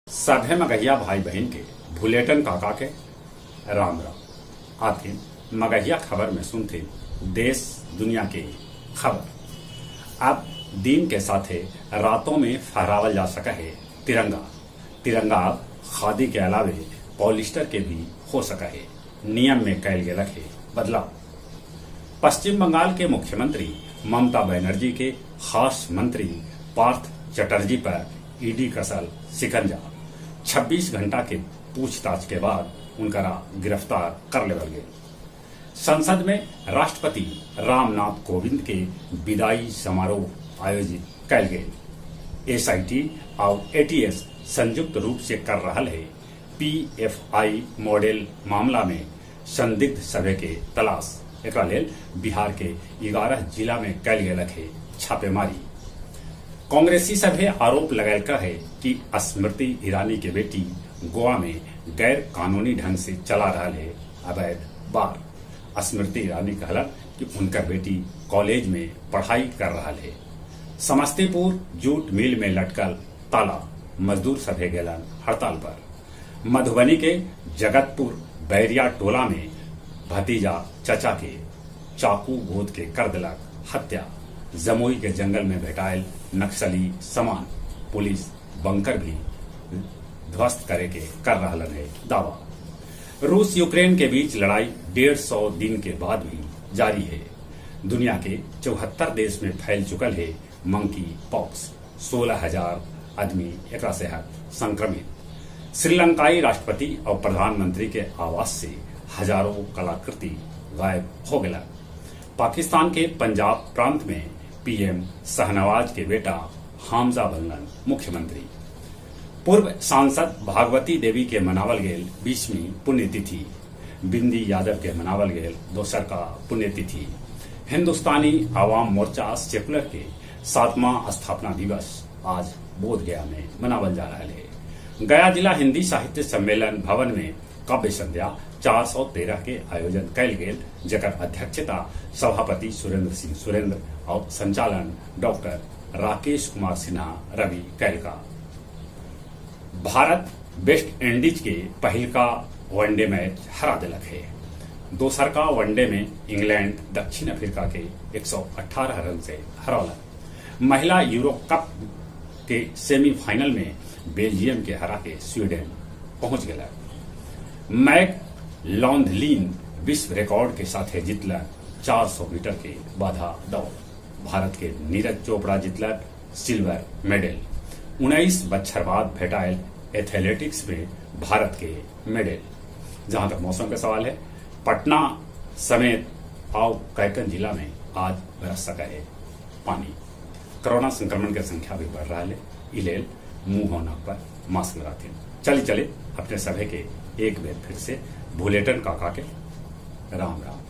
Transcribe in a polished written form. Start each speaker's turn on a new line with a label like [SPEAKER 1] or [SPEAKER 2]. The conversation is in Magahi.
[SPEAKER 1] सभे मगहिया भाई बहिन के भुलेटन काका के राम राम। आथिन मगहिया खबर में सुनथिन देश दुनिया के खबर। अब दिन के साथे रातों में फहरावल जा सकऽ हे तिरंगा। तिरंगा अब खादी के अलावे पॉलिस्टर के भी हो सकऽ हे। नियम में कैल गेलक हे बदलाव। पश्चिम बंगाल के मुख्यमंत्री ममता बनर्जी के खास मंत्री पार्थ चटर्जी पर ईडी कसल शिकंजा। 26 घंटा के पूछताछ के बाद उनकरा गिरफ्तार कर लेवल गेल। संसद में राष्ट्रपति रामनाथ कोविंद के विदाई समारोह आयोजित कैल गेल। एसआईटी आउ एटीएस संयुक्त रूप से कर रहल हे पीएफआई मॉडल मामला में संदिग्ध सभे के तलाश। एकरा लेल बिहार के 11 जिला में कैल गेलक हे छापेमारी। कांग्रेसी सभे आरोप लगैलका हे कि स्मृति ईरानी के बेटी गोवा में गैर कानूनी ढंग से चला रहल हे अवैध बार। स्मृति ईरानी कहलन कि उनकर बेटी कॉलेज में पढ़ाई कर रहल हे। समस्तीपुर जूट मिल में लटकल ताला, मजदूर सभे गेलन हड़ताल पर। मधुबनी के जगतपुर बैरिया टोला में भतीजा चचा के चाकू गोद के कर देलक हत्या। जमुई के जंगल में भेटायल नक्सली सामान, पुलिस बंकर भी ध्वस्त करे के कर रहलन हे दावा। रूस यूक्रेन के बीच लड़ाई 150 दिन के बाद भी जारी है। दुनिया के 74 देश में फैल चुकल है मंकी पॉक्स। 16,000 आदमी एकरा से है संक्रमित। श्रीलंकाई राष्ट्रपति और प्रधानमंत्री के आवास से हजारों कलाकृति गायब हो गया। पाकिस्तान के पंजाब प्रांत में पीएम शहनवाज के बेटा हामजा बनलन मुख्यमंत्री। पूर्व सांसद भागवती देवी के मनावल गेल 20वीं पुण्यतिथि। बिंदी यादव के मनावल गेल दोसर का पुण्यतिथि। हिंदुस्तानी आवाम मोर्चा सेकुलर के 7वां स्थापना दिवस आज बोध गया में मनावल जा रहा है। गया जिला हिंदी साहित्य सम्मेलन भवन में काव्य संध्या 413 के आयोजन कैल गेल, जकर अध्यक्षता सभापति सुरेंद्र सिंह सुरेंद्र और संचालन डॉक्टर राकेश कुमार सिन्हा रवि कैलका। भारत वेस्ट इंडीज के पहिलका वनडे मैच हरा दिलक है। दोसर का वनडे में इंग्लैंड दक्षिण अफ्रीका के 118 रन से हरौलक। महिला यूरो कप के सेमीफाइनल में बेल्जियम के हरा के स्वीडन पहुंच गया। मैक लॉन्धलिन विश्व रिकॉर्ड के साथ जीतलक 400 मीटर के बाधा दौड़। भारत के नीरज चोपड़ा जीतलक सिल्वर मेडल। 19 बच्छर बाद भेटायल एथलेटिक्स में भारत के मेडल। जहां तक मौसम का सवाल है, पटना समेत आउ कैकन जिला में आज बरस सका है पानी। कोरोना संक्रमण के संख्या भी बढ़ रहा है, इलेल मुंह और नाक पर मास्क लगाते। चले चले अपने सभे के एक बेर फिर से भुलेटन काका के राम राम।